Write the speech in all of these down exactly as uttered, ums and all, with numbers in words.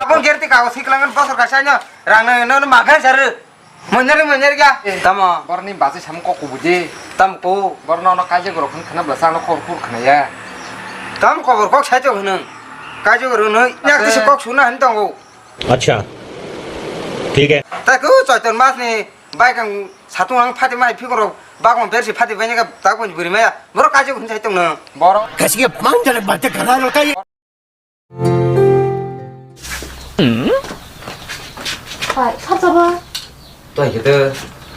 Abon gerti kago siklangan bosor kaisa no rang no no makan sar. Monjari monjari ga. Tamo. Borni basi sam kok kubuji. Tam ko. Borno no kaje goro khun khana bla sang no khor khur khana ya. Tam kobor kok sai to hwnung. Kaje goro no yak tisi kok suna hin tongo. Acha. Thik hai. Ta ko choiton mas ni bai kang satung ang phati mai phikoro bakon bersi phati bai ka ta ko buri maya. Boro kaje goro hin sai tong no. Boro. Kasi ke mang jale bate kana lo kai. Hai, sab sabo. Toi kete.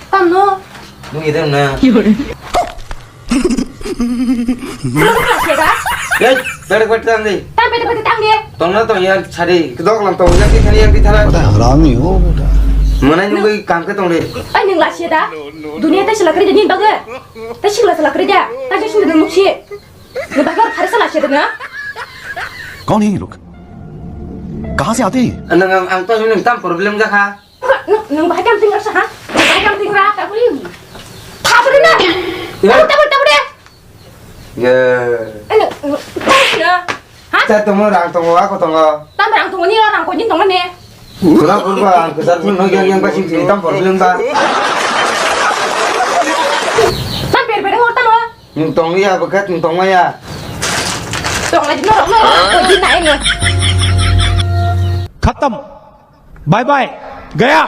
Tam no. Nung ide na. Lu kla se da. Ei, bere bere tang di. Tam bere bere tang di. Tong na tong ya sari. Kedok lam tong ya ki thani yang di thara. Bada harami ho beta. Mana nung bai kam ke tong di. Ai nung la se da. Dunia ta sila kri da ni baga. Ta sila sila kri da. Ta je sila muk si. Nung bahai phari sala se dena. कौन है ये लोग? कहाँ से आते हैं ये? Nang ang ang to nang tam problem ja kha. Nung nung bahai kam tingra sa ha? Bahai kam tingra ta buri. Tha buri na. Tabur tabur tabur de. Ye. Nung nung na. Ha? Cha tongo rang tongo ako tongo. Tam rang tongo ni rang ko ni tongo ne. Pura pura ang kesar pun no yang yang pasti tam problem ba. Tam per per ngor tamo. Nung tong ya bekat nung tong ya. Tong lagi norok norok. Kau di naik ni. खत्म। Bye bye. गया।